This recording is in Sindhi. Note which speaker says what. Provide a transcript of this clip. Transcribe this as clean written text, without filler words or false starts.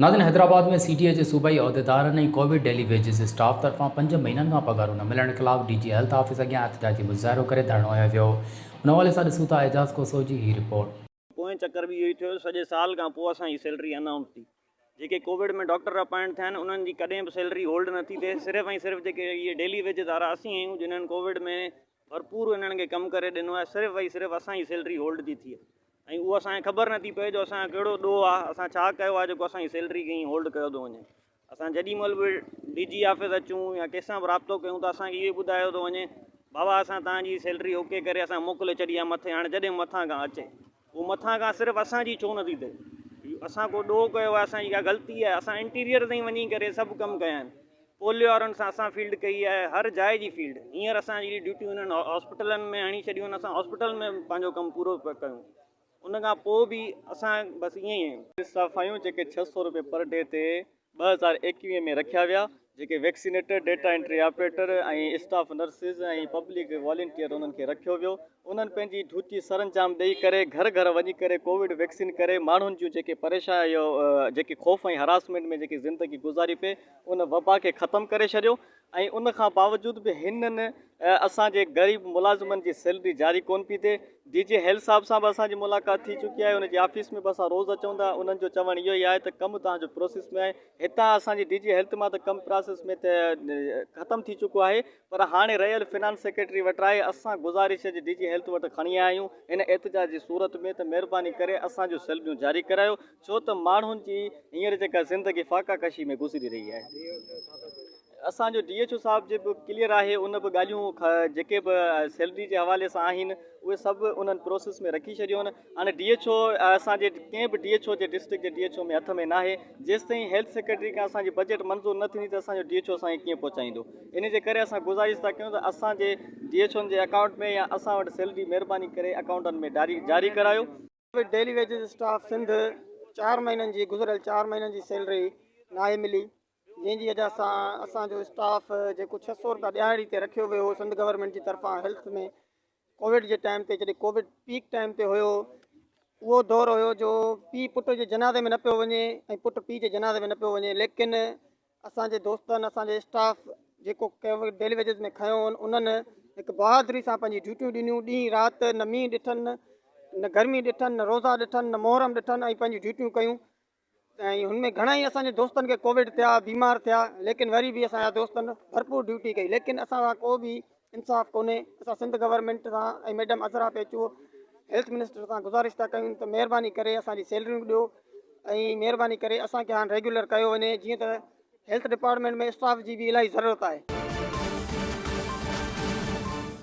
Speaker 1: ناظرين حيدرآباد ۾ سي ڊي اي جي صوبائي عهديدارن ۽ ڪووڊ ڊيلي ويجز اسٽاف طرفان پنج مهينن کان پگهارون نه ملڻ خلاف ڊي جي هيلٿ آفيس اڳيان احتجاجي مظاهرو ڪري ڌرڻو هنيو ويو ان حوالي سان ڏسون ٿا اعجاز کوسو جي هي رپورٽ.
Speaker 2: پوئين چڪر به اهو ئي ٿيو سڄي سال کان پوء اسان جي سيلري انائونس ٿي جيڪي ڪووڊ ۾ ڊاڪٽر اپائنٽ ٿيا آهن انهن جي ڪڏهن به سيلري هولڊ نه ٿي ٿئي صرف ۽ صرف جيڪي اهي ڊيلي ويجز وارا اسين آهيون جنهن ڪووڊ ۾ ڀرپور انهن کي ڪم ڪري ڏنو آهي صرف ۽ صرف اسان جي سيلري هولڊ ٿي ٿئي ۽ اهو اسان کي خبر نٿي پئي جو اسان جو ڪهڙو ڏوهه آهي اسان ڇا ڪيو آهي جيڪو اسان جي سيلري کي ائين هولڊ ڪيو ٿو وڃي اسان جيڏي مهل به ڊي جي آفيس اچون يا ڪنهن سان به رابطو ڪيون ته اسان کي اهو ٻڌايو ٿو وڃي بابا اسان تهان جي سيلري اوڪي ڪري اسان موڪلي ڇڏي آهي مٿي هاڻي جڏهن مٿان کان اچي اهو مٿان کان صرف اسان جي ڇو نٿي ٿئي اسان ڪو ڏوهه ڪيو آهي اسان جي ڪا غلطي آهي اسان انٽيريئر تائين وڃي ڪري سڀ ڪم ڪيا آهن پوليو وارن سان اسان فيلڊ ڪئي آهي هر جاء جي فيلڊ هينئر اسان جي ڊيوٽيون انهن هاسپيٽلن ۾ هڻي ڇڏيون آهن اسان هاسپيٽل ۾ پنهنجو ڪم پورو پيا ڪيون ان کان پوء به اسان بس ائين ئي آهيون.
Speaker 3: اسٽاف آهيون جيڪي 600 روپيه پر ڊي تي 2021 ۾ رکيا ويا جيڪي vaccinator, data entry operator ۽ staff nurses ۽ public volunteer انهن کي رکيو ويو انهن پنهنجي ڊيوٽي سرانجام ڏئي ڪري گهر گهر وڃي ڪري ڪووڊ ويڪسين ڪري ماڻهن جون جيڪي پريشا جيڪي خوف ۽ هراسمينٽ ۾ جيڪي زندگي گذاري پئي ان وبا کي ختم ڪري ڇڏيو ۽ ان کان باوجود به هنن اسان جي غريب ملازمن جي سيلري جاري ڪون پئي ٿئي. ڊي جي هيلٿ صاحب سان به اسان جي ملاقات ٿي چڪي آهي ان جي آفيس ۾ به اسان روز اچون ٿا انهن جو چوڻ اهو ئي آهي ته ڪم توهان جو پروسيس ۾ آهي هتان اسان جي ڊي جي هيلٿ مان ته ڪم پراسيس ۾ ته ختم ٿي چڪو آهي پر هاڻي رهيل فنانس سيڪريٽري وٽ آهي اسان گذارش جي ڊي جي هيلٿ وٽ کڻي آيا آهيون هن احتجاج جي صورت ۾ ته مهرباني ڪري اسان جون سيلريون جاري ڪرايو ڇو ته ماڻهن جي هينئر جيڪا زندگي فاقا ڪشي ۾ گذري رهي آهي. اسان جو ڊي ايڇ او صاحب جي به ڪليئر آهي ان به ڳالهيون جيڪي به سيلري جي حوالي سان آهن اهي سڀ انهن پروسيس ۾ رکي ڇڏيون آهن هاڻي ڊي ايڇ او اسان جي ڪنهن به ڊي ايڇ او جي ڊسٽرڪٽ جي ڊي ايڇ او ۾ هٿ ۾ ناهي جيستائين هيلٿ سيڪريٽري کان اسان جي بجيٽ منظور نه ٿيندي ته اسان جو ڊي ايڇ او اسان کي ڪيئن پهچائيندو ان جي ڪري اسان گذارش ٿا ڪيون ته اسان جي ڊي ايڇ اون جي اڪائونٽ ۾ يا اسان وٽ سيلري مهرباني ڪري اڪائونٽن ۾ جاري ڪرايو.
Speaker 4: ڊيلي ويجز اسٽاف سنڌ چار مهينن جي گذريل چار مهينن جي سيلري ناهي ملي جنهن جي وجه سان اسان جو اسٽاف جيڪو 600 روپيا ڏهاڙي تي رکيو ويو هو سنڌ گورنمينٽ جي طرفان هيلٿ ۾ ڪووڊ جي ٽائيم تي جڏهن ڪووڊ پيڪ ٽائيم تي هيو اهو دور هيو جو پيء پٽ جي جنازي ۾ نه پيو وڃي ۽ پٽ پيء جي جنازي ۾ نه پيو وڃي ليڪن اسان جي دوستن اسان جي اسٽاف جيڪو ڊيلي ويجز ۾ کنيو هن انهن هڪ بهادري سان پنهنجي ڊيوٽيون ڏنيون ڏينهن رات نه مينهن ڏٺن نه گرمي ڏٺن نه روزا ڏٺن نه محرم ڏٺن ۽ پنهنجون ڊيوٽيون ڪيون ۽ هن ۾ گهڻا ئي اسان جي دوستن کي ڪووڊ ٿيا بيمار ٿيا ليڪن وري به اسان جا دوستن ڀرپور ڊيوٽي ڪئي ليڪن اسان سان ڪو به انصاف ڪونهي اسان سنڌ گورنمينٽ سان ۽ madam Azra Pechuho health minister سان گذارش ٿا ڪيون ته مهرباني ڪري اسان جي سيلريون ڏيو ۽ مهرباني ڪري اسان کي هاڻ ريگيولر ڪيو وڃي جيئن ته هيلٿ ڊپارٽمينٽ ۾ اسٽاف جي به الاهي ضرورت آهي.